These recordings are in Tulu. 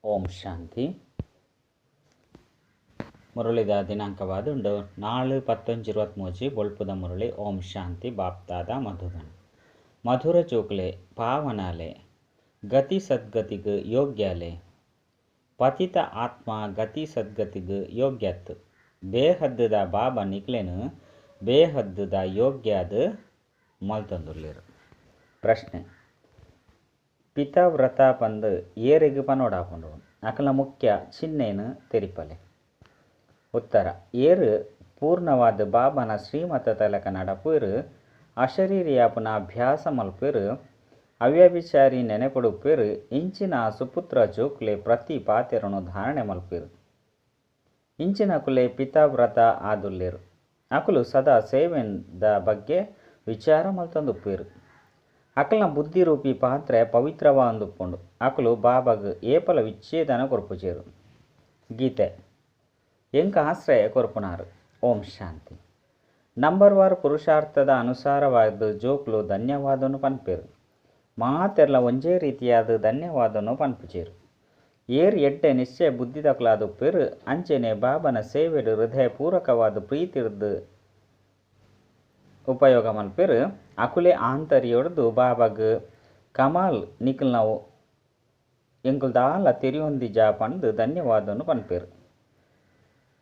ಓಂ ಶಾಂತಿ. ಮುರಳಿದ ದಿನಾಂಕವಾದುಂಡು 4/19/23 ಬೊಳ್ಪುದ ಮುರಳಿ. ಓಂ ಶಾಂತಿ. ಬಾಪ್ತಾದ ಮಧುಬನ್. ಮಧುರ ಚೋಕ್ಲೆ ಪಾವನಾಲೆ ಗತಿ ಸದ್ಗತಿಗೆ ಯೋಗ್ಯಾಲೆ. ಪತಿತ ಆತ್ಮ ಗತಿ ಸದ್ಗತಿಗೆ ಯೋಗ್ಯತ್. ಬೇಹದ್ದುದ ಬಾಬಾ ನಿಕ್ಲೆನು ಬೇಹದ್ದುದ ಯೋಗ್ಯಾದ ಮಲ್ತೊಂದುಲ್ಲೆರ್. ಪ್ರಶ್ನೆ: ಪಿತವ್ರತ ಪಂದು ಏರೆಗ್ ಪನೋಡಾಪುಂಡು? ಅಕಲ ಮುಖ್ಯ ಚಿಹ್ನೆನು ತೆರಿಪಲೆ. ಉತ್ತರ: ಏರು ಪೂರ್ಣವಾದ ಬಾಬನ ಶ್ರೀಮತ ತಲಕ ನಡಪುವೆರು, ಅಶರೀರಿಯಾಪುನ ಅಭ್ಯಾಸ ಮಲ್ಪೆರು, ಅವ್ಯಭಿಚಾರಿ ನೆನೆಪುಡುಪ್ಪೆರು, ಇಂಚಿನ ಸುಪುತ್ರ ಜೋಕ್ಲೆ ಪ್ರತಿ ಪಾತೆರನು ಧಾರಣೆ ಮಲ್ಪೆರು. ಇಂಚಿನ ಕುಲೆ ಪಿತವ್ರತ ಆದುಲ್ಲೆರು. ಅಕುಲು ಸದಾ ಸೇವೆದ ಬಗ್ಗೆ ವಿಚಾರ ಮಲ್ತೊಂದುಪ್ಪೆರು. ಅಕಲ್ನ ಬುದ್ಧಿರೂಪಿ ಪಾತ್ರೆ ಪವಿತ್ರವಾಂದುಪ್ಪುಂಡು. ಅಕುಲು ಬಾಬಾಗ್ ಏಪಲ ವಿಚ್ಛೇದನ ಕೊರ್ಪುಜೆರು. ಗೀತೆ ಎಂಕ ಆಶ್ರಯ ಕೊರ್ಪುನಾರು. ಓಂ ಶಾಂತಿ. ನಂಬರ್ ವಾರ್ ಪುರುಷಾರ್ಥದ ಅನುಸಾರವಾದ ಜೋಕ್ಲು ಧನ್ಯವಾದನು ಪನ್ಪೆರು. ಮಾತೆರ್ಲ ಒಂಜೇ ರೀತಿಯಾದ ಧನ್ಯವಾದನು ಪನ್ಪುಜೆರು. ಏರ್ ಎಡ್ಡೆ ನಿಶ್ಚಯ ಬುದ್ಧಿದಕ್ಲಾದುಪ್ಪೆರು. ಅಂಚೆನೆ ಬಾಬನ ಸೇವೆಡು ಹೃದಯ ಪೂರಕವಾದ ಪ್ರೀತಿರ್ದು ಉಪಯೋಗ ಮಲ್ಪೆರು. ಅಕುಲೆ ಆಂತರ್ಯೊಡ್ದು ಬಾಬಾಗ್ ಕಮಾಲ್ ನಿಕಲ್ನವು ಎಂಕುಲ್ದಾಲ ತೆರಿಯೊಂದಿಜ ಪಂದು ಧನ್ಯವಾದನು ಪನ್ಪೆರು.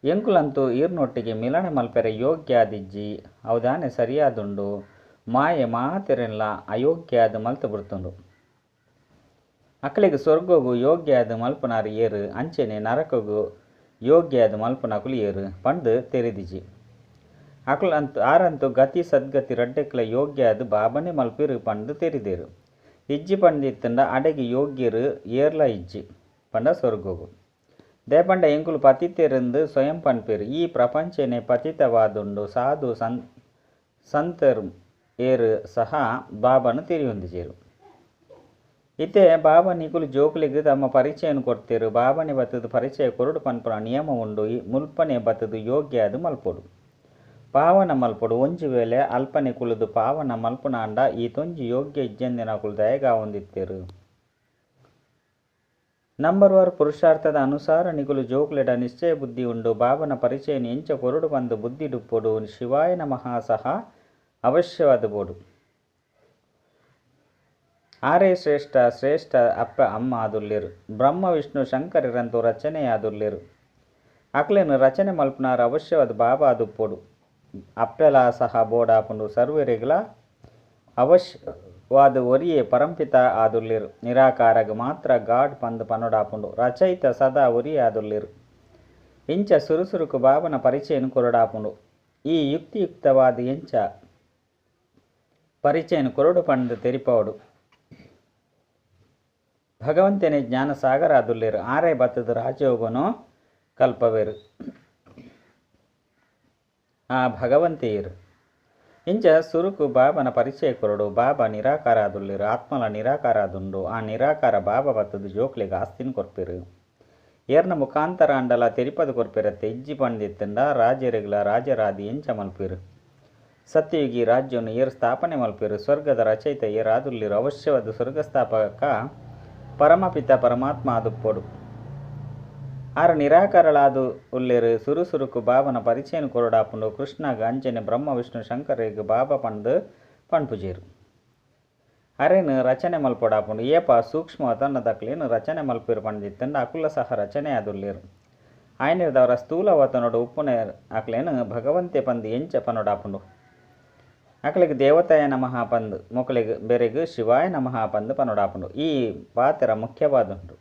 ಎಂಕುಲಂತೂ ಈರ್ನೊಟ್ಟಿಗೆ ಮಿಲನ ಮಲ್ಪೆರೆ ಯೋಗ್ಯಾದಿಜ್ಜಿ, ಅವದಾನೆ ಸರಿಯಾದುಂಡು. ಮಾಯೆ ಮಾತೆರೆನ್ಲ ಅಯೋಗ್ಯಾದ ಮಲ್ತು ಬಿಡ್ತುಂಡು. ಅಕಲೆಗ್ ಸ್ವರ್ಗಗು ಯೋಗ್ಯಾದ ಮಲ್ಪುನಾರು ಏರು, ಅಂಚೆನೆ ನರಕಗು ಯೋಗ್ಯಾದ ಮಲ್ಪುನಕುಲು ಏರು ಪಂದು ತೆರಿದಿಜಿ. ಅಕುಲಂತು ಆರಂತು ಗತಿ ಸದ್ಗತಿ ರಡ್ಡೆಕ್ಲ ಯೋಗ್ಯಾದ ಬಾಬನೆ ಮಲ್ಪಿರು ಪಂದು ತೆರಿದೇರು. ಇಜ್ಜಿ ಪಂದಿತ್ತಂಡ ಅಡೆಗೆ ಯೋಗ್ಯರು ಏರ್ಲ ಇಜ್ಜಿ ಪಂಡ ಸ್ವರ್ಗಗು. ದೇಪಂಡ ಎಂಕುಲು ಪತಿತೆರೆಂದು ಸ್ವಯಂ ಪನ್ಪೆರು. ಈ ಪ್ರಪಂಚನೆ ಪತಿತವಾದುಂಡು. ಸಾಧು ಸಂತರ್ ಏರು ಸಹ ಬಾಬನು ತೆರಿಯೊಂದಿಜೆರು. ಇತ್ತೆ ಬಾಬಾ ನಿಕುಲು ಜೋಕ್ಲೆಗ್ ತಮ್ಮ ಪರಿಚಯನು ಕೊರ್ತೆರು. ಬಾಬನೆ ಬತ್ತದ ಪರಿಚಯ ಕೊರಡು ಪನ್ಪುನ ನಿಯಮ ಉಂಡು. ಮುಲ್ಪನೆ ಬತ್ತದ ಯೋಗ್ಯಾದ ಮಲ್ಪೊಡು, ಪಾವನ ಮಲ್ಪೊಡು. ಒಂಜಿ ವೇಳೆ ಅಲ್ಪನೆ ಕುಲುದು ಪಾವನ ಮಲ್ಪುನಾಂಡ ಈ ತೊಂಜಿ ಯೋಗ್ಯ ಇಜ್ಜಂದಿನಕುಲು ದಯಗಾವೊಂದಿತ್ತೆರು. ನಂಬರ್ ವಾರ್ ಪುರುಷಾರ್ಥದ ಅನುಸಾರ ನಿಕುಲು ಜೋಕ್ಲೆಡ ನಿಶ್ಚಯ ಬುದ್ಧಿ ಉಂಡು. ಬಾಬನ ಪರಿಚಯನ ಎಂಚ ಕೊರಡು ಬಂದು ಬುದ್ಧಿ ಡುಪ್ಪೊಡು. ಶಿವಾಯ ನಮಃ ಸಹ ಅವಶ್ಯವಾದ ಬೋಡು. ಆರೇ ಶ್ರೇಷ್ಠ ಶ್ರೇಷ್ಠ ಅಪ್ಪ ಅಮ್ಮ ಆದುಲ್ಲೆರು. ಬ್ರಹ್ಮ ವಿಷ್ಣು ಶಂಕರರಂತೂ ರಚನೆಯಾದುಲ್ಲೆರು. ಅಕ್ಲೆನು ರಚನೆ ಮಲ್ಪುನಾರು ಅವಶ್ಯವಾದ ಬಾಬಾ ಆದುಪ್ಪೊಡು. ಅಪ್ಪೆಲ ಸಹ ಬೋಡಾಪುಂಡು. ಸರ್ವೆರೆಗ್ಲ ಅವಶ್ಯವಾದ ಒರಿಯೇ ಪರಂಪಿತ ಆದುಲ್ಲೆರು. ನಿರಾಕಾರಗ್ ಮಾತ್ರ ಗಾಡ್ ಪಂದು ಪನೋಡಾಪುಂಡು. ರಚಯಿತ ಸದಾ ಒರಿಯೇ ಆದುಲ್ಲೆರು. ಇಂಚ ಸುರುಸುರುಕು ಬಾಬನ ಪರಿಚಯನು ಕೊರಡಾಪುಂಡು. ಈ ಯುಕ್ತಿಯುಕ್ತವಾದ ಎಂಚ ಪರಿಚಯನು ಕೊರಡು ಪಂದು ತೆರಿಪವಡು. ಭಗವಂತನೇ ಜ್ಞಾನ ಸಾಗರ ಆದುಲ್ಲೆರು. ಆರೇ ಬತ್ತದ ರಾಜಯೋಗನು ಕಲ್ಪವೇರು. ಆ ಭಗವಂತೆಯರು ಇಂಚ ಸುರುಕು ಬಾಬನ ಪರಿಚಯ ಕೊರಡು. ಬಾಬಾ ನಿರಾಕಾರ ಆದುಲ್ಲೆರು. ಆತ್ಮಲ ನಿರಾಕಾರ ಆದುಂಡು. ಆ ನಿರಾಕಾರ ಬಾಬಾ ಬತ್ತದ ಜೋಕ್ಲೆಗ್ ಆಸ್ತಿನ ಕೊರ್ಪೆರು. ಏರ್ನ ಮುಖಾಂತರ ಅಂಡಲ ತೆರಿಪದು ಕೊರ್ಪೆರತ್ತೆ. ಇಜ್ಜಿ ಪಂದಿತ್ತಂಡ ರಾಜರೆಗ್ಲ ರಾಜರಾದಿ ಎಂಚ ಮಲ್ಪೆರು. ಸತ್ಯಯುಗಿ ರಾಜ್ಯವನ್ನು ಏರು ಸ್ಥಾಪನೆ ಮಲ್ಪೆರು. ಸ್ವರ್ಗದ ರಚಯಿತ ಏರಾದುಲ್ಲೆರು. ಅವಶ್ಯವಾದ ಸ್ವರ್ಗ ಸ್ಥಾಪಕ ಪರಮಪಿತ ಪರಮಾತ್ಮ ಆದುಪ್ಪೊಡು. ಆರು ನಿರಾಕರಳಾದು ಉಲ್ಲೆರು. ಸುರುಸುರುಕು ಬಾಬನ ಪರಿಚಯನು ಕೊರಡಾಪುಂಡು. ಕೃಷ್ಣಗ್ ಅಂಚನೆ ಬ್ರಹ್ಮ ವಿಷ್ಣು ಶಂಕರೆಗ್ ಬಾಬಾ ಪಂದು ಪನ್ಪುಜೆರು. ಅರೆನು ರಚನೆ ಮಲ್ಪೊಡಾಪುಂಡು. ಏಪ ಸೂಕ್ಷ್ಮ ವತನದಕ್ಲೇನು ರಚನೆ ಮಲ್ಪೆರು ಪಂದಿತ್ತಂಡ ಅಕುಲ ಸಹ ರಚನೆ ಆದುಲ್ಲೆರು. ಆಯನಿರ್ದವರ ಸ್ಥೂಲ ವತನೋಡು ಉಪ್ಪುನ ಅಕ್ಲೇನು ಭಗವಂತೆ ಪಂದು ಎಂಚ ಪನೊಡಾಪುಂಡು. ಅಕಲೆಗ್ ದೇವತಾಯ ನಮಃ ಪಂದು, ಮೊಕಲೆಗ್ ಬೆರೆಗ್ ಶಿವಾಯ ನಮಃ ಪಂದು ಪನೊಡಾಪುಂಡು. ಈ ಪಾತೆರ ಮುಖ್ಯವಾದುಂಡು.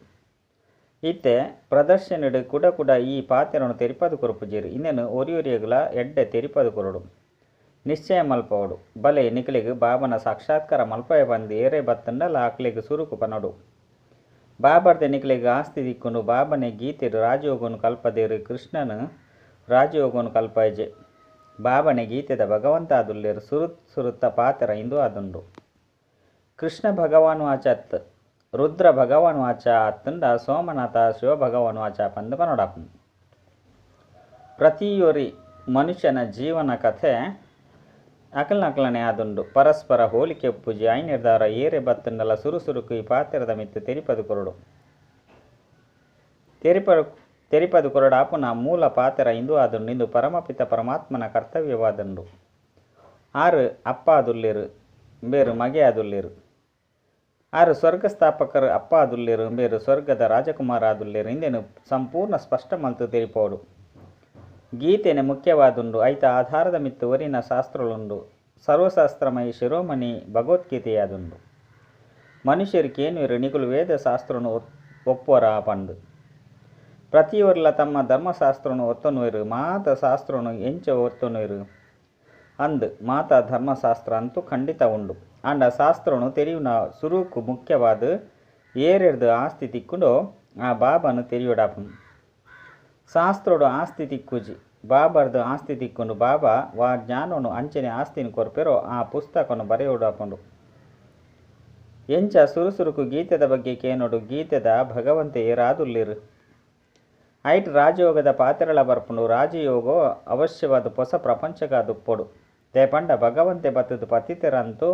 ಇತ್ತೆ ಪ್ರದರ್ಶನಡು ಕುಡ ಕುಡ ಈ ಪಾತೆರನು ತೆರಿಪದು ಕೊರ್ಪುಜೆರು. ಇಂದೆನು ಒರಿಯೊರಿಯಗ್ಲ ಎಡ್ಡೆ ತೆರಿಪದು ಕೊರಡು, ನಿಶ್ಚಯ ಮಲ್ಪವಡು. ಬಲೆ ನಿಕಲೆಗ್ ಬಾಬನ ಸಾಕ್ಷಾತ್ಕಾರ ಮಲ್ಪಯ ಪಂದು ಏರೇ ಬತ್ತಂಡಲ ಅಕ್ಲೆಗ್ ಸುರುಕು ಪನೊಡು. ಬಾಬರ್ದೆ ನಿಕಲೆಗ್ ಆಸ್ತಿ ದಿಕ್ಕುಂಡು. ಬಾಬನೆ ಗೀತೆಡು ರಾಜಯೋಗನು ಕಲ್ಪದೇರು. ಕೃಷ್ಣನು ರಾಜಯೋಗನು ಕಲ್ಪಯಜೆ. ಬಾಬನೆ ಗೀತೆದ ಭಗವಂತ ಆದುಲ್ಲೆರು. ಸುರುತ್ತ ಪಾತೆರ ಇಂದು ಆದುಂಡು. ಕೃಷ್ಣ ಭಗವಾನ್ ವಾಚತ್, ರುದ್ರ ಭಗವಾನ್ ವಾಚ ಅತ್ತಂಡ ಸೋಮನಾಥ ಶಿವ ಭಗವಾನ್ ವಾಚ ಪಂದು ಪನೊಡಾಪುಂಡು. ಪ್ರತಿಯೊರಿ ಮನುಷ್ಯನ ಜೀವನ ಕಥೆ ಅಕಲ್ನಕಲನೆ ಆದುಂಡು. ಪರಸ್ಪರ ಹೋಲಿಕೆ ಪೂಜೆ ಐನಿರ್ದಾರ ಏರೆ ಬತ್ತಂಡಲ ಸುರುಸುರುಕು ಈ ಪಾತೆರದ ಮಿತ್ತು ತೆರಿಪದು ಕೊರಡು. ತೆರಿಪದು ಕೊರಡಾಪುನ ಮೂಲ ಪಾತೆರ ಇಂದು ಆದುಂಡು. ಇಂದು ಪರಮಪಿತ ಪರಮಾತ್ಮನ ಕರ್ತವ್ಯವಾದುಂಡು. ಆರು ಅಪ್ಪ ಆದುಲ್ಲೇರು, ಬೇರು ಮಗೆ ಆದುಲ್ಲೇರು. ಆರು ಸ್ವರ್ಗ ಸ್ಥಾಪಕರು ಅಪ್ಪ ಆದುಲ್ಲೇರು, ಬೇರು ಸ್ವರ್ಗದ ರಾಜಕುಮಾರ ಆದುಲ್ಲೇರು. ಇಂದೇನು ಸಂಪೂರ್ಣ ಸ್ಪಷ್ಟ ಮಲ್ತು ತೆರಿಪೋಡು. ಗೀತೆನೆ ಮುಖ್ಯವಾದುಂಡು. ಐತ ಆಧಾರದ ಮಿತ್ತು ಒರಿನ ಶಾಸ್ತ್ರಲುಂಡು. ಸರ್ವಶಾಸ್ತ್ರಮಯಿ ಶಿರೋಮಣಿ ಭಗವದ್ಗೀತೆಯಾದುಂಡು. ಮನುಷ್ಯರು ಕೇನ್ವೇರು ನಿಕುಲು ವೇದ ಶಾಸ್ತ್ರನು ಒಪ್ಪೋರ ಪಂದು. ಪ್ರತಿಯೊರ್ಲ ತಮ್ಮ ಧರ್ಮಶಾಸ್ತ್ರನು ಒತ್ತೊನುವೆರು. ಮಾತ ಶಾಸ್ತ್ರನು ಎಂಚ ಒತ್ತೊನುವೆರು ಅಂದ್ ಮಾತ ಧರ್ಮಶಾಸ್ತ್ರ ಅಂತೂ ಖಂಡಿತ ಉಂಡು. ಆಂಡ ಶಾಸ್ತ್ರನು ತೆರಿಯುನ ಸುರುಕು ಮುಖ್ಯವಾದ ಏರೆರ್ದು ಆಸ್ತಿ ತಿಕ್ಕುಂಡೋ ಆ ಬಾಬಾನು ತೆರಿಯೊಡಾಪುನು. ಶಾಸ್ತ್ರೋಡು ಆಸ್ತಿ ತಿಕ್ಕುಜಿ, ಬಾಬಾರ್ದು ಆಸ್ತಿ ತಿಕ್ಕುಂಡು. ಬಾಬಾ ವಾ ಜ್ಞಾನನು ಅಂಚನೆ ಆಸ್ತಿನ ಕೊರ್ಪೆರೋ ಆ ಪುಸ್ತಕನು ಬರೆಯೊಡಾಪುಂಡು. ಎಂಚ ಸುರುಸುರುಕು ಗೀತೆದ ಬಗ್ಗೆ ಕೇನೋಡು. ಗೀತೆದ ಭಗವಂತೆ ಏರಾದುಲ್ಲೇರು. ಐಟ್ ರಾಜಯೋಗದ ಪಾತೆರಳ ಬರ್ಪುಂಡು. ರಾಜಯೋಗೋ ಅವಶ್ಯವಾದ ಹೊಸ ಪ್ರಪಂಚಗಾದುಪ್ಪೊಡು. ದೇಪಂಡ ಭಗವಂತೆ ಬತ್ತದ ಪತಿತರಂತೂ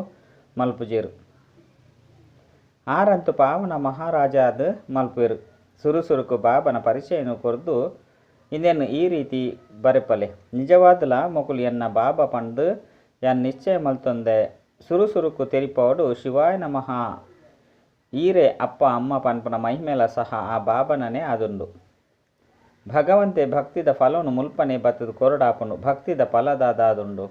ಮಲ್ಪುಜೇರು. ಆರಂತು ಪಾವನ ಮಹಾರಾಜಾದ ಮಲ್ಪುವೆರು. ಸುರುಸುರುಕು ಬಾಬನ ಪರಿಚಯನು ಕೊರ್ದು ಇಂದೇನು ಈ ರೀತಿ ಬರೆಪಲೆ. ನಿಜವಾದಲ ಮೊಕುಲು ಎನ್ನ ಬಾಬಾ ಪಂದು ಯಾನ್ ನಿಶ್ಚಯ ಮಲ್ತೊಂದೆ. ಸುರುಸುರುಕು ತೆರಿಪೋಡು. ಶಿವಾಯ ನಮಃ ಈರೆ ಅಪ್ಪ ಅಮ್ಮ ಪನ್ಪುನ ಮಹಿಮೆಲ ಸಹ ಆ ಬಾಬನನೇ ಆದುಂಡು. ಭಗವಂತೆ ಭಕ್ತಿದ ಫಲನು ಮುಲ್ಪನೆ ಬತ್ತದ ಕೊರಡಾಪುಂಡು. ಭಕ್ತಿದ ಫಲದಾದಾದುಂಡು.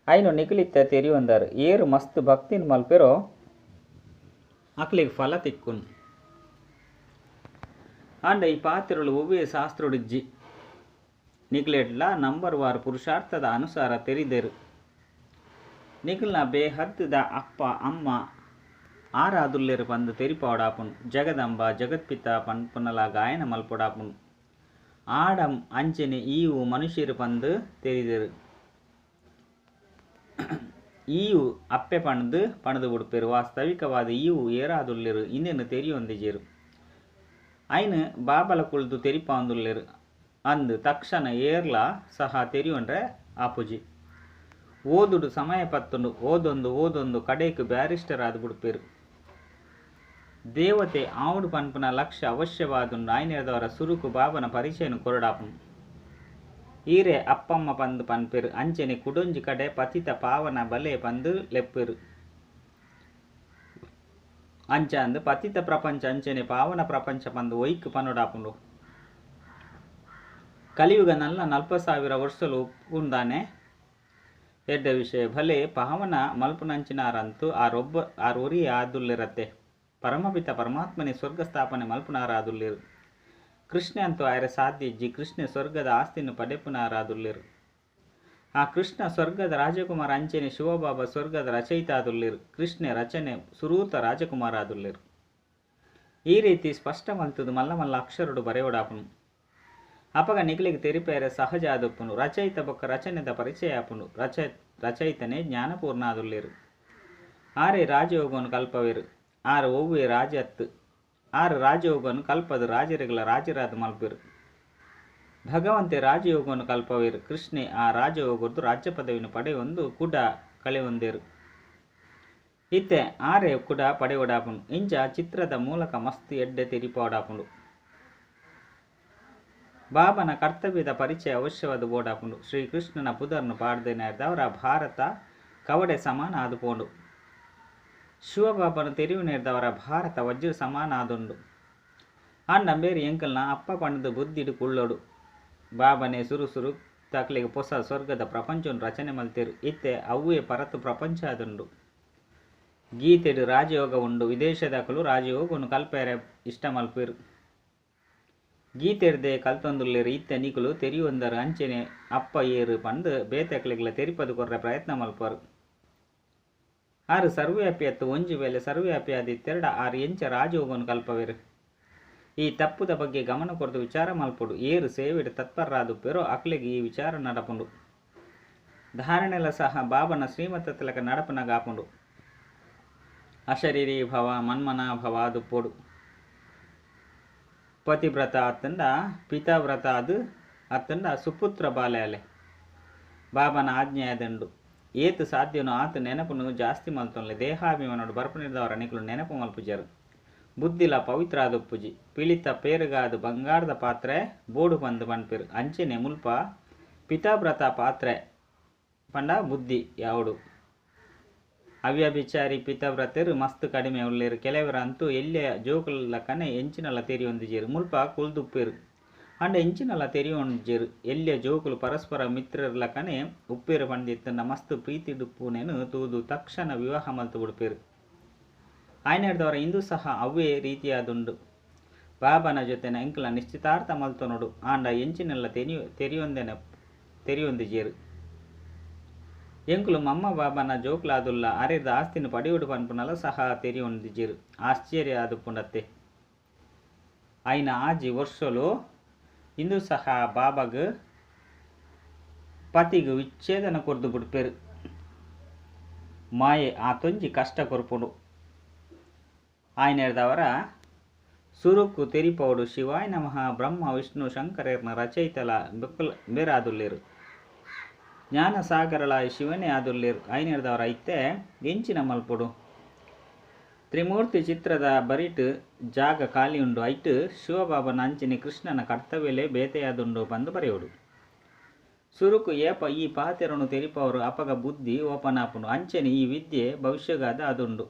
ಐನು ನಿಕಲಿತ್ತ ತೆರಿಯೊಂದರು. ಏರು ಮಸ್ತ್ ಭಕ್ತಿನ ಮಲ್ಪೆರೋ ಅಕ್ಲಿಗೆ ಫಲ ತಿಕ್ಕುನು. ಆಂಡ ಈ ಪಾತ್ರಗಳು ಒವ್ವೇ ಶಾಸ್ತ್ರಡಿಜ್ಜಿ ನಿಕ್ಲೆಡ್ಲ ನಂಬರ್ ವಾರ್ ಪುರುಷಾರ್ಥದ ಅನುಸಾರ ತೆರಿದರು. ನಿಕಲ್ನ ಬೇಹದ್ದ ಅಪ್ಪ ಅಮ್ಮ ಆರಾದುಲ್ಲೇರು ಪಂದು ತೆರಿಪಾಡಾಪುನು. ಜಗದಂಬ ಜಗತ್ಪಿತ ಪನ್ಪುನಲ ಗಾಯನ ಮಲ್ಪೊಡಾಪುನು. ಆಡಂ ಅಂಚನೆ ಈವು ಮನುಷ್ಯರು ಪಂದು ತೆರಿದರು. ಈವು ಅಪ್ಪೆ ಪಣದು ಪಣದು ಉಡುಪೆರು. ವಾಸ್ತವಿಕವಾದ ಈವು ಏರಾದುಲ್ಲೇರು ಇಂದೇನು ತೆರಿಯೊಂದಿಜೇರು. ಐನು ಬಾಬಲ ಕುಳ್ದು ತೆರಿಪಾಂದುಲ್ಲೇರು ಅಂದು ತಕ್ಷಣ ಏರ್ಲ ಸಹ ತೆರಿಯೊಂಡ್ರೆ ಆಪುಜಿ. ಓದುಡು ಸಮಯ ಪತ್ತುಂಡು. ಓದೊಂದು ಓದೊಂದು ಕಡೆಕ್ ಬ್ಯಾರಿಸ್ಟರ್ ಆದ್ ಬುಡ್ಪೆರು. ದೇವತೆ ಆವುಡು ಪನ್ಪುನ ಲಕ್ಷ್ಯ ಅವಶ್ಯವಾದುಂಡು. ಆಯ್ನೆರ್ದವರ ಸುರುಕು ಬಾಬನ ಪರಿಚಯನು ಕೊರಡಾಪುನು. ಈರೆ ಅಪ್ಪಮ್ಮ ಪಂದು ಪನ್ಪೆರು. ಅಂಚನೆ ಕುಡೊಂಜಿ ಕಡೆ ಪತಿತ ಪಾವನ ಬಲೆ ಪಂದು ಲೆಪ್ಪೆರು. ಅಂಚಾಂದು ಪತಿತ ಪ್ರಪಂಚ ಅಂಚನೆ ಪಾವನ ಪ್ರಪಂಚ ಪಂದು ಒಯ್ಕ್ ಪನೊಡಾಪುಂಡು. ಕಲಿಯುಗ ನಲ್ಲ 40,000 ವರ್ಷಲು ಉಪ್ಪುಂದಾನೆ ಎಡ್ಡ ವಿಷಯ. ಭಲೆ ಪಾವನ ಮಲ್ಪುನಂಚಿನಾರಂತೂ ಆರೊಬ್ಬ ಆರೊರಿ ಆದುಲ್ಲೆರತ್ತೆ. ಪರಮಪಿತ ಪರಮಾತ್ಮನೇ ಸ್ವರ್ಗ ಸ್ಥಾಪನೆ ಮಲ್ಪುನಾರಾದುಲ್ಲೇರು. ಕೃಷ್ಣ ಅಂತೂ ಆಯರ ಸಾಧ್ಯ ಇಜ್ಜಿ. ಕೃಷ್ಣ ಸ್ವರ್ಗದ ಆಸ್ತಿನ ಪಡೆಪುನಾರಾದುಲ್ಲೇರು. ಆ ಕೃಷ್ಣ ಸ್ವರ್ಗದ ರಾಜಕುಮಾರ ಅಂಚನೆ ಶಿವಬಾಬಾ ಸ್ವರ್ಗದ ರಚಯಿತ ಆದುಲ್ಲೇರು. ಕೃಷ್ಣ ರಚನೆ ಸುರೂತ ರಾಜಕುಮಾರ ಆದುಲ್ಲೇರು. ಈ ರೀತಿ ಸ್ಪಷ್ಟ ಮಲ್ತದು ಮಲ್ಲ ಮಲ್ಲ ಅಕ್ಷರಡು ಬರೆಯೋಡಾಪುನು. ಅಪಗ ನಿಗಲಿಗೆ ತೆರಿಪೇರೆ ಸಹಜ ಆದುಪ್ಪುನು. ರಚಯಿತ ಬೊಕ್ಕ ರಚನೆದ ಪರಿಚಯ ಆಪುನು. ರಚಯಿತನೇ ಜ್ಞಾನಪೂರ್ಣ ಆದುಲ್ಲೇರು. ಆರೇ ರಾಜಯೋಗವನ್ನು ಕಲ್ಪವೇರು. ಆರು ಒವ್ವೆ ರಾಜತ್ತು. ಆರು ರಾಜಯೋಗವನ್ನು ಕಲ್ಪದು ರಾಜರಿಗಳ ರಾಜರಾದ ಮಲ್ಪೇರು. ಭಗವಂತೆ ರಾಜಯೋಗವನ್ನು ಕಲ್ಪವೇರು. ಕೃಷ್ಣೆ ಆ ರಾಜಯೋಗದ್ದು ರಾಜ್ಯ ಪದವಿಯನ್ನು ಪಡೆಯೊಂದು ಕುಡ ಕಳೆಯೊಂದೇರು. ಇತ್ತೆ ಆರೆ ಕುಡ ಪಡೆಯೊಡಾಪುನು. ಇಂಚ ಚಿತ್ರದ ಮೂಲಕ ಮಸ್ತ್ ಎಡ್ಡೆ ತೆರಿಪಾಡಾಪುಂಡು. ಬಾಬನ ಕರ್ತವ್ಯದ ಪರಿಚಯ ಅವಶ್ಯವಾದ ಬೋಡಾಪುಂಡು. ಶ್ರೀಕೃಷ್ಣನ ಪುದರ್ನು ಪಾಡ್ದಿನವರ ಭಾರತ ಕವಡೆ ಸಮಾನ ಆದು ಪೋಂಡು. ಶಿವಬಾಬನ ತೆರಿವು ಭಾರತ ವಜ್ರ ಸಮಾನ ಆದುಂಡು. ಆಂಡ ಬೇರೆ ಎಂಕಲ್ನ ಅಪ್ಪ ಪಂಡದು ಬುದ್ಧಿಡು ಕುಳ್ಳೋಡು. ಬಾಬನೆ ಸುರು ಸುರು ತಕ್ಲಿಗೆ ಹೊಸ ಸ್ವರ್ಗದ ಪ್ರಪಂಚವನ್ನು ರಚನೆ ಮಲ್ತೇರು. ಇತ್ತೆ ಅವ್ವೇ ಪರತು ಪ್ರಪಂಚ ಆದುಂಡು. ಗೀತೆಡು ರಾಜಯೋಗ ಉಂಡು. ವಿದೇಶದಕಲು ರಾಜಯೋಗವನ್ನು ಕಲ್ಪೇರೆ ಇಷ್ಟ ಮಲ್ಪೇರು. ಗೀತೆಡ್ದೆ ಕಲ್ತೊಂದುಲ್ಲೇರು. ಇತ್ತೆ ನಿಕುಲು ತೆರಿಯೊಂದರು. ಅಂಚನೆ ಅಪ್ಪ ಏರು ಪಂದು ಬೇತೆಕ್ಲಿಗ್ಲ ತೆರಿಪದು ಕೊರ್ರೆ ಪ್ರಯತ್ನ ಮಲ್ಪರು. ಆರು ಸರ್ವ್ಯಾಪಿ ಅತ್ತು ಒಂಜಿ ವೇಳೆ ಸರ್ವ್ಯಾಪಿ ಆದಿತ್ತೆರಡ ಆರು ಎಂಚ ರಾಜಯೋಗವನ್ನು ಕಲ್ಪವೇರು. ಈ ತಪ್ಪುದ ಬಗ್ಗೆ ಗಮನ ಕೊರದು ವಿಚಾರ ಮಲ್ಪೊಡು. ಏರು ಸೇವೆಡು ತತ್ಪರರಾದುಪ್ಪೆರೋ ಅಕ್ಲೆಗೆ ಈ ವಿಚಾರ ನಡಪುಂಡು. ಧಾರಣೆಲ ಸಹ ಬಾಬನ ಶ್ರೀಮತ ತಿಲಕ ನಡಪುನಗಾಪುಂಡು. ಅಶರೀರಿ ಭವ ಮನ್ಮನ ಭವ ದುಪ್ಪೊಡು. ಪತಿವ್ರತ ಅತ್ತಂಡ ಪಿತಾವ್ರತ ಅದು ಅತ್ತಂಡ ಸುಪುತ್ರ ಬಾಲ್ಯಾಲೆ ಬಾಬನ ಆಜ್ಞೆ ಆದಂಡು. ಏತು ಸಾಧ್ಯನೋ ಆತ ನೆನಪುನು ಜಾಸ್ತಿ ಮಲ್ತೊನ್ಲೆ. ದೇಹಾಭಿಮಾನೋಡು ಬರ್ಪುನಿರ್ದವರ ನಿಕುಲು ನೆನಪು ಮಲ್ಪುಜರು. ಬುದ್ಧಿಲ ಪವಿತ್ರ ಆದುಪ್ಪುಜಿ. ಪಿಲಿತ ಪೇರುಗಾದ್ ಬಂಗಾರದ ಪಾತ್ರೆ ಬೋಡು ಪಂದ್ ಪನ್ಪೆರ್. ಅಂಚೆನೆ ಮುಲ್ಪ ಪಿತಾವ್ರತ ಪಾತ್ರೆ ಪಂಡ ಬುದ್ಧಿ ಯಾವೊಡು. ಅವ್ಯಭಿಚಾರಿ ಪಿತಾವ್ರತೆರ್ ಮಸ್ತ್ ಕಡಿಮೆ ಉಲ್ಲೆರ್. ಕೆಲವೆರ್ ಅಂತೂ ಎಲ್ಯ ಜೋಕುಲುಲಕನೆ ಎಂಚಿನಲ ತೆರಿಯೊಂದಿಜೆರ್. ಮುಲ್ಪ ಕುಲ್ದುಪ್ಪೆರ್ ಆಂಡ ಎಂಚಿನಲ ತೆರಿಯೊಂಜೆರ್. ಎಲ್ಯ ಜೋಕುಲು ಪರಸ್ಪರ ಮಿತ್ರರ್ಲಕನೆ ಉಪ್ಪೆರ್ ಪಂದಿತ್ತುಂಡ ಮಸ್ತ್ ಪ್ರೀತಿಡುಪ್ಪುನೆನ್ ತೂದು ತಕ್ಷಣ ವಿವಾಹ ಮಲ್ತ್ ಬುಡ್ಪೆರ್. ಆಯಿನೆಡ್ದಾವರ ಇಂದು ಸಹ ಅವ್ವೇ ರೀತಿಯಾದುಂಡು. ಬಾಬಾನ ಜೊತೆ ಎಂಕಲ್ನ ನಿಶ್ಚಿತಾರ್ಥ ಮಲ್ತೊನೊಡು ಆಂಡ ಎಂಚಿನಲ ತೆರಿಯೊಂದಿಜೆರ್. ಎಂಕುಲು ಮಮ್ಮ ಬಾಬಾನ ಜೋಕುಲಾದುಲ್ಲ ಅರೆರ್ದ್ ಆಸ್ತಿನ್ ಪಡೆಯೊಡು ಪನ್ಪುನಲ ಸಹ ತೆರಿಯೊಂದಿಜೆರ್. ಆಶ್ಚರ್ಯ ಆದುಪ್ಪುಂಡತ್ತೆ. ಆಯಿನ 6 ವರ್ಷಲು ಇಂದು ಸಹ ಬಾಬಾಗ್ ಪತಿಗ್ ವಿಚ್ಛೇದನ ಕೊರ್ದು ಬುಡ್ಪೆರ್. ಮಾಯೆ ಆತೊಂಜಿ ಕಷ್ಟ ಕೊರ್ಪುಂಡು. ಆಯಿನೆಡ್ದಾವರ ಸುರುಕು ತೆರಿಪೋಡು ಶಿವಾಯ ನಮಃ ಬ್ರಹ್ಮ ವಿಷ್ಣು ಶಂಕರೆರ್ನ ರಚಯಿತಲ ಬೇರಾದುಲ್ಲೆರ್. ಜ್ಞಾನಸಾಗರಳ ಶಿವನೇ ಆದುಲ್ಲೆರ್. ಆಯಿನೆಡ್ದಾವರ ಇತ್ತೆ ಎಂಚಿನ ಮಲ್ಪೊಡು. ತ್ರಿಮೂರ್ತಿ ಚಿತ್ರದ ಬರಿಟ್ ಜಾಗ ಖಾಲಿ ಉಂಡು. ಐಟ್ ಶಿವಬಾಬನ ಅಂಚನೆ ಕೃಷ್ಣನ ಕರ್ತವ್ಯಲೇ ಬೇತೆಯಾದುಂಡು ಪಂದ್ ಬರೆಯೋಡು. ಸುರುಕು ಏಪ ಈ ಪಾತೆರನು ತೆರಿಪವರು ಅಪಗ ಬುದ್ಧಿ ಓಪನ್ ಆಪುಂಡು. ಅಂಚನೆ ಈ ವಿದ್ಯೆ ಭವಿಷ್ಯಗಾದ ಆದುಂಡು.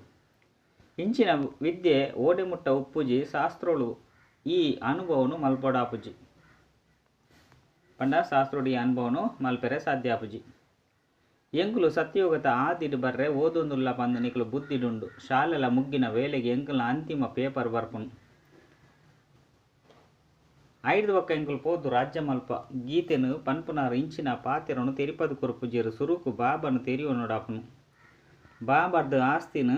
ಇಂಚಿನ ವಿದ್ಯೆ ಓಡೆ ಮುಟ್ಟ ಉಪ್ಪುಜಿ. ಶಾಸ್ತ್ರೊಳು ಈ ಅನುಭವನು ಮಲ್ಪೊಡಾಪುಜಿ. ಪಂಡ ಶಾಸ್ತ್ರೊಡು ಈ ಅನುಭವನು ಮಲ್ಪೆರೆ ಸಾಧ್ಯ ಆಪುಜಿ. ಎಂಕುಲು ಸತ್ಯಯುಗದ ಆದಿಡ್ ಬರ್ರೆ ಓದೊಂದುಲ್ಲ ಪಂದ್ ನಿಕುಲು ಬುದ್ಧಿಡುಂಡು. ಶಾಲೆಲ ಮುಗ್ಗಿನ ವೇಳೆಗೆ ಎಂಕಲ್ನ ಅಂತಿಮ ಪೇಪರ್ ಬರ್ಪುನು. ಐಡ್ದ್ ಬೊಕ್ಕ ಎಂಕುಲು ಪೋದು ರಾಜ್ಯ ಮಲ್ಪ ಗೀತೆನ್ ಪನ್ಪುನಾರ್ ಇಂಚಿನ ಪಾತೆರನು ತೆರಿಪದು ಕೊರ್ಪುಜೆರ್. ಸುರುಕು ಬಾಬಾನು ತೆರಿಯೊನೊಡಾಪುನು. ಬಾಬಾರ್ದ್ ಆಸ್ತಿನ್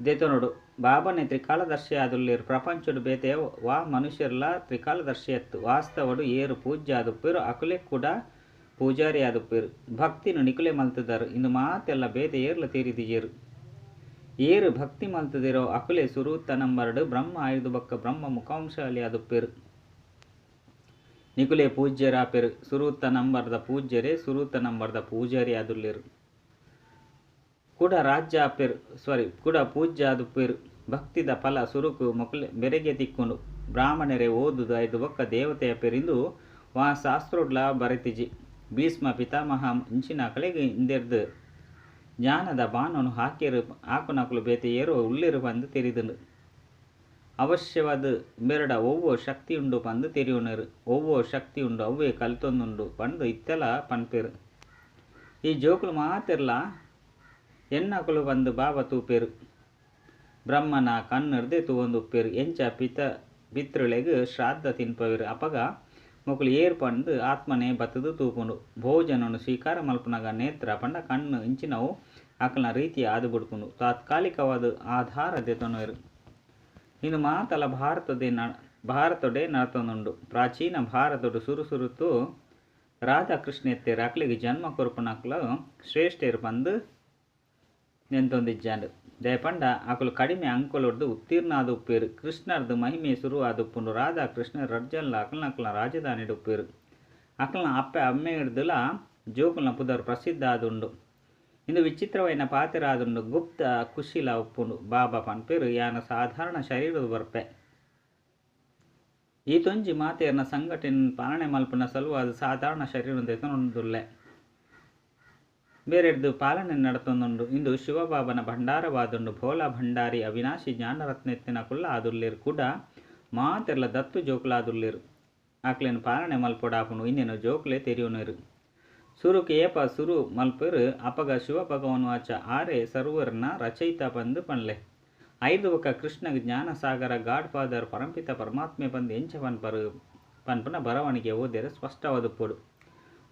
ದೆತೊನೊಡು. ಬಾಬಾನೆ ತ್ರಿಕಾಲದರ್ಶಿ ಆದುಲ್ಲೆರ್. ಪ್ರಪಂಚೊಡು ಬೇತೆ ವಾ ಮನುಷ್ಯರ್ಲ ತ್ರಿಕಾಲದರ್ಶಿ ಅತ್ತ್. ವಾಸ್ತವಡ್ ಏರ್ ಪೂಜ್ಯ ಆದುಪ್ಪೆರ್ ಅಕುಲೇ ಕೂಡ ಪೂಜಾರಿ ಆದುಪ್ಪೆರ್. ಭಕ್ತಿನ್ ನಿಕುಲೇ ಮಲ್ತುದರ್. ಇಂದು ಮಾತೆಲ್ಲ ಬೇತೆ ಏರ್ಲ ತೆರಿದಿಜೆರ್. ಏರ್ ಭಕ್ತಿ ಮಲ್ತುದಿರೋ ಅಕುಲೇ ಸುರುತ ನಂಬರ್ಡ್ ಬ್ರಹ್ಮ ಆಯ್ದು ಬೊಕ್ಕ ಬ್ರಹ್ಮ ಮುಖಾಂಶಾಲಿ ಆದುಪ್ಪೆರ್. ನಿಕುಲೇ ಪೂಜ್ಯರಾಪೆರ್. ಸುರುತ ನಂಬರ್ದ ಪೂಜ್ಯರೇ ಸುರುತ ನಂಬರ್ದ ಪೂಜಾರಿ ಆದುಲ್ಲೆರ್. ಕೂಡ ರಾಜ್ಯ ಆಪೆರ್ ಸಾರಿ ಕೂಡ ಪೂಜ್ಯ ಆದುಪ್ಪೆರ್. ಭಕ್ತಿದ ಫಲ ಸುರುಕು ಮೊಕುಲೆ ಬೆರೆಗೆ ತಿಕ್ಕುಂಡು. ಬ್ರಾಹ್ಮಣರೇ ಓದುದು ಐದು ಬೊಕ್ಕ ದೇವತೆ ಆಪೆರ್. ಇಂದು ವಾ ಶಾಸ್ತ್ರೊಡ್ಲ ಬರೆತಿಜಿ. ಭೀಷ್ಮ ಪಿತಾಮಹ ಇಂಚಿನಕಲೆಗ್ ಇಂದೆರ್ದ್ ಜ್ಞಾನದ ಬಾಣನು ಹಾಕಿರು ಹಾಕುನಕುಲು ಬೇತೆ ಏರೋ ಉಲ್ಲೆರ್ ಪಂದ್ ತೆರಿದುಂಡು. ಅವಶ್ಯವಾದ ಬೆರಡ ಒವ್ವೋ ಶಕ್ತಿ ಉಂಡು ಪಂದ್ ತೆರಿಯೊನೆರ್. ಒವ್ವೋ ಶಕ್ತಿ ಉಂಡು ಅವ್ವೇ ಕಲ್ತೊಂದುಂಡು ಪಂದ್ ಇತ್ತೆಲ ಪನ್ಪೆರ್. ಈ ಜೋಕುಲು ಮಾತೆರ್ಲ ಎನ್ನಕುಲು ಪಂದ್ ಬಾಬಾ ತೂಪೆರ್. ಬ್ರಹ್ಮನ ಕಣ್ಣುರ್ದೇ ತೂವೊಂದು ಉಪ್ಪೆರ್. ಎಂಚ ಪಿತೃಲೆಗ್ ಶ್ರಾದ್ದ ತಿನ್ಪವೆರ್. ಅಪಗ ಮೊಕುಲು ಏರ್ ಪಂದ್ ಆತ್ಮನೇ ಬತ್ತುದು ತೂಪುಂಡು. ಭೋಜನನು ಸ್ವೀಕಾರ ಮಲ್ಪುನಗ ನೇತ್ರ ಪಂಡ ಕಣ್ಣು ಇಂಚಿನವು ಅಕಲ್ನ ರೀತಿ ಆದ್ ಬುಡ್ಪುಂಡು. ತಾತ್ಕಾಲಿಕವಾದ ಆಧಾರ ದೆತೊನುವೆರ್. ಇಂದು ಮಾತಲ ಭಾರತೊಡೇ ನಡತೊಂದುಂಡು. ಪ್ರಾಚೀನ ಭಾರತೊಡು ಸುರು ಸುರುತು ರಾಧಾಕೃಷ್ಣ ಇತ್ತೆರ್. ಅಕ್ಲೆಗ್ ಜನ್ಮ ಕೊರ್ಪುನಕುಲು ಶ್ರೇಷ್ಠೆರ್ ಪಂದ್ ನೆಂತೊಂದಿಜ್ಜಾಂಡ್. ದಯಪಂಡ ಅಕುಲು ಕಡಿಮೆ ಅಂಕೊಲುರ್ದು ಉತ್ತೀರ್ಣ ಆದುಪ್ಪೆರ್. ಕೃಷ್ಣರ್ದ್ ಮಹಿಮೆ ಸುರು ಆದುಪ್ಪುಂಡು. ರಾಧಾ ಕೃಷ್ಣ ರಡ್ಜನ್ಲ ಅಕಲ್ನಕಲ್ನ ರಾಜಧಾನಿಡ್ ಉಪ್ಪೆರ್. ಅಕಲ್ನ ಅಪ್ಪೆ ಅಮ್ಮೆರ್ದುಲ ಜೋಕುಲ್ನ ಪುದರ್ ಪ್ರಸಿದ್ಧ ಆದುಂಡು. ಇಂದು ವಿಚಿತ್ರವಾಯಿನ ಪಾತೆರ ಆದುಂಡು. ಗುಪ್ತ ಖುಷಿಲ ಉಪ್ಪುಂಡು. ಬಾಬಾ ಪನ್ಪೆರ್ ಯಾನ್ ಸಾಧಾರಣ ಶರೀರದ ಬರ್ಪೆ. ಈತೊಂಜಿ ಮಾತೆರ್ನ ಸಂಘಟನೆ ಪಾಲನೆ ಮಲ್ಪುನ ಸಲುವಾದ್ ಸಾಧಾರಣ ಶರೀರ ದೆತೊನೊಂದುಲ್ಲೆ. ಬೇರೆಡ್ದು ಪಾಲನೆ ನಡತೊಂದುಂಡು. ಇಂದು ಶಿವಬಾಬನ ಭಂಡಾರವಾದುಂಡು. ಭೋಲಾ ಭಂಡಾರಿ ಅವಿನಾಶಿ ಜ್ಞಾನರತ್ನ ಇತ್ತಿನಕುಲ್ಲ ಆದುಲ್ಲೆರ್. ಕೂಡ ಮಾತೆರ್ಲ ದತ್ತು ಜೋಕುಲಾದುಲ್ಲೆರ್. ಅಕ್ಲೆನ್ ಪಾಲನೆ ಮಲ್ಪೊಡಾಪುಂಡು. ಇಂದೆನ್ ಜೋಕುಲೇ ತೆರಿಯೊನೆರ್. ಸುರುಕು ಏಪ ಸುರು ಮಲ್ಪೆರ್ ಅಪಗ ಶಿವ ಭಗವಾನ್ ವಾಚ ಆರೇ ಸರ್ವರ್ನ ರಚಯಿತ ಪಂದ್ ಪನ್ಲೆ. ಐರ್ದ್ ಬೊಕ್ಕ ಕೃಷ್ಣಗ್ ಜ್ಞಾನಸಾಗರ ಗಾಡ್ ಫಾದರ್ ಪರಂಪಿತ ಪರಮಾತ್ಮೆ ಪಂದ್ ಎಂಚ ಪನ್ಪರು ಪನ್ಪುನ ಬರವಣಿಗೆ ಓದೆರೆ ಸ್ಪಷ್ಟವಾದುಪ್ಪೊಡು.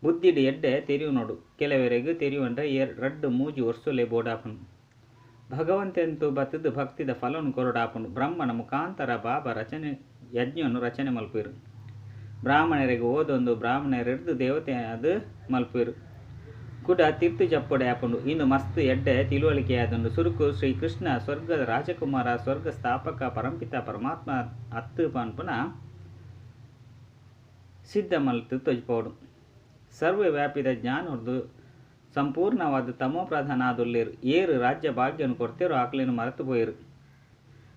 ಬುದ್ಧಿಡ್ ಎಡ್ಡೆ ತೆರಿಯೊನೊಡು. ಕೆಲವೆರೆಗ್ ತೆರಿಯೊನ್ರೆ 2-3 ವರ್ಷೊಲೇ ಬೋಡಾಪುಂಡು. ಭಗವಂತೆಂತು ಬತ್ತುದು ಭಕ್ತಿದ ಫಲನು ಕೊರೊಡಾಪುಂಡು. ಬ್ರಹ್ಮನ ಮುಖಾಂತರ ಬಾಬಾ ರಚನೆ ಯಜ್ಞನು ರಚನೆ ಮಲ್ಪೆರ್. ಬ್ರಾಹ್ಮಣರಿಗೆ ಓದೊಂದು ಬ್ರಾಹ್ಮಣರಿರ್ದು ದೇವತೆ ಅದು ಮಲ್ಪೆರ್. ಕೂಡ ತೀರ್ಥ ಜಪ್ಪೊಡೆ ಆಪುಂಡು. ಇಂದು ಮಸ್ತ್ ಎಡ್ಡೆ ತಿಳುವಳಿಕೆ ಆದುಂಡು. ಸುರುಕು ಶ್ರೀಕೃಷ್ಣ ಸ್ವರ್ಗದ ರಾಜಕುಮಾರ ಸ್ವರ್ಗ ಸ್ಥಾಪಕ ಪರಂಪಿತ ಪರಮಾತ್ಮ ಅತ್ತು ಪನ್ಪುನ ಸಿದ್ಧ ಮಲ್ತು ತೊಜ್ಪೋಡು. ಸರ್ವವ್ಯಾಪಿದ ಜ್ಞಾನೊರ್ದು ಸಂಪೂರ್ಣವಾದ ತಮೋ ಪ್ರಧಾನ ಆದುಲ್ಲೆರ್. ಏರ್ ರಾಜ್ಯ ಭಾಗ್ಯನು ಕೊರ್ತೆರೋ ಅಕ್ಲೆನ್ ಮರೆತು ಪೋಯೆರ್.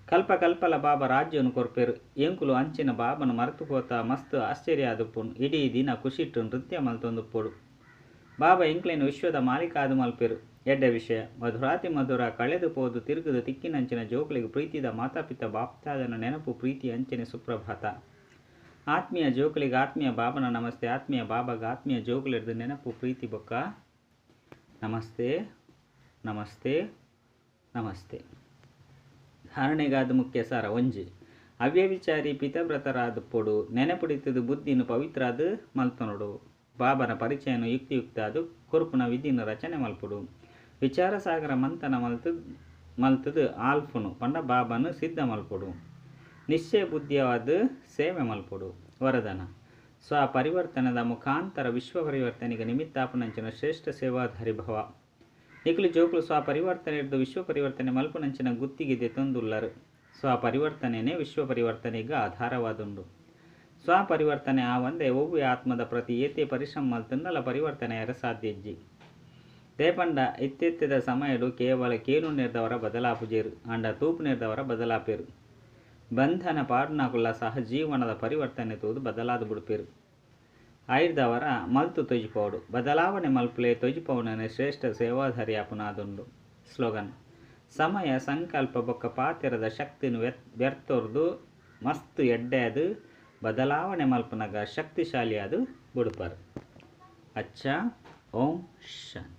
ಕಲ್ಪ ಕಲ್ಪಲ ಬಾಬಾ ರಾಜ್ಯನು ಕೊರ್ಪೆರು. ಎಂಕುಲು ಅಂಚಿನ ಬಾಬನ ಮರೆತು ಪೋತ ಮಸ್ತ್ ಆಶ್ಚರ್ಯ ಆದುಪ್ಪುಂಡು. ಇಡೀ ದಿನ ಖುಷಿಟ್ ನೃತ್ಯ ಮಲ್ತೊಂದುಪ್ಪೊಡು. ಬಾಬಾ ಎಂಕ್ಲೆನ್ ವಿಶ್ವದ ಮಾಲೀಕ ಆದ್ ಮಲ್ಪೆರು. ಎಡ್ಡೆ ವಿಷಯ. ಮಧುರಾತಿ ಮಧುರ ಕಳೆದು ಪೋದು ತಿರುಗುದು ತಿಕ್ಕಿನಂಚಿನ ಜೋಕುಲೆಗ್ ಪ್ರೀತಿದ ಮಾತಾಪಿತ ಬಾಪ್ತಾದನ ನೆನಪು ಪ್ರೀತಿ ಅಂಚನೆ ಸುಪ್ರಭಾತ. ಆತ್ಮೀಯ ಜೋಕುಲೆಗ್ ಆತ್ಮೀಯ ಬಾಬನ ನಮಸ್ತೆ. ಆತ್ಮೀಯ ಬಾಬಾಗ ಆತ್ಮೀಯ ಜೋಕುಲೆರ್ದ್ ನೆನಪು ಪ್ರೀತಿ ಬೊಕ್ಕ ನಮಸ್ತೆ ನಮಸ್ತೆ ನಮಸ್ತೆ. ಧಾರಣೆಗಾದ ಮುಖ್ಯ ಸಾರ ಒಂಜಿ ಅವ್ಯವಿಚಾರಿ ಪಿತವ್ರತರಾದುಪ್ಪೊಡು. ನೆನಪುಡಿತದು ಬುದ್ಧಿನ ಪವಿತ್ರಾದ ಮಲ್ತೊನೊಡು. ಬಾಬನ ಪರಿಚಯನ ಯುಕ್ತಿಯುಕ್ತ ಅದು ಕೊರ್ಪುನ ವಿಧಿನ ರಚನೆ ಮಲ್ಪೊಡು. ವಿಚಾರಸಾಗರ ಮಂಥನ ಮಲ್ತು ಮಲ್ತದು ಆಲ್ಫುನು ಪಂಡ ಬಾಬನ ಸಿದ್ಧ ಮಲ್ಪೊಡು. ನಿಶ್ಚಯ ಬುದ್ಧಿಯಾದ ಸೇವೆ ಮಲ್ಪೊಡು. ವರದಾನ ಸ್ವಪರಿವರ್ತನದ ಮುಖಾಂತರ ವಿಶ್ವ ಪರಿವರ್ತನೆಗೆ ನಿಮಿತ್ತಾಪನಂಚಿನ ಶ್ರೇಷ್ಠ ಸೇವಾಧಾರಿ ಭವ. ನಿಖಲು ಜೋಕುಲು ಸ್ವಪರಿವರ್ತನೆ ಹಿಡಿದು ವಿಶ್ವ ಪರಿವರ್ತನೆ ಮಲ್ಪುನಂಚಿನ ಗುತ್ತಿಗೆ ದೆತೊಂದುಲ್ಲರು. ಸ್ವಪರಿವರ್ತನೆನೇ ವಿಶ್ವ ಪರಿವರ್ತನೆಗೆ ಆಧಾರವಾದುಂಡು. ಸ್ವಪರಿವರ್ತನೆ ಆವಂದೆ ಒವ್ವೆ ಆತ್ಮದ ಪ್ರತಿ ಏತೆ ಪರಿಶ್ರಮ ಮಲ್ತುಂಡಲ ಪರಿವರ್ತನೆ ಸಾಧ್ಯ ಇಜ್ಜಿ. ದೇಪಂಡ ಇತ್ತೆತ್ತೆದ ಸಮಯಡು ಕೇವಲ ಕೇನು ನಿರ್ದವರ ಬದಲಾಪುಜೇರು ಅಂಡ ತೂಪು ನಿರ್ದವರ ಬದಲಾಪೇರು. ಬಂಧನ ಪಾಡುನಾಕುಲ ಸಹಜೀವನದ ಪರಿವರ್ತನೆ ತೂದು ಬದಲಾದ ಬುಡುಪೇರು. ಆಯ್ದವರ ಮಲ್ತು ತೊಜಿಪೋಡು ಬದಲಾವಣೆ ಮಲ್ಪುಲೆ ತೊಜಿಪೌನನೆ ಶ್ರೇಷ್ಠ ಸೇವಾಧಾರಿ ಆಪುನಾದುಂಡು. ಸ್ಲೋಗನ್ ಸಮಯ ಸಂಕಲ್ಪ ಬೊಕ್ಕ ಪಾತೆರದ ಶಕ್ತಿನ ವ್ಯರ್ಥೊರ್ದು ಮಸ್ತ್ ಎಡ್ಡೆದು ಬದಲಾವಣೆ ಮಲ್ಪುನಗ ಶಕ್ತಿಶಾಲಿಯಾದ ಬುಡುಪರು. ಅಚ್ಚಾ, ಓಂ ಶಾಂತಿ.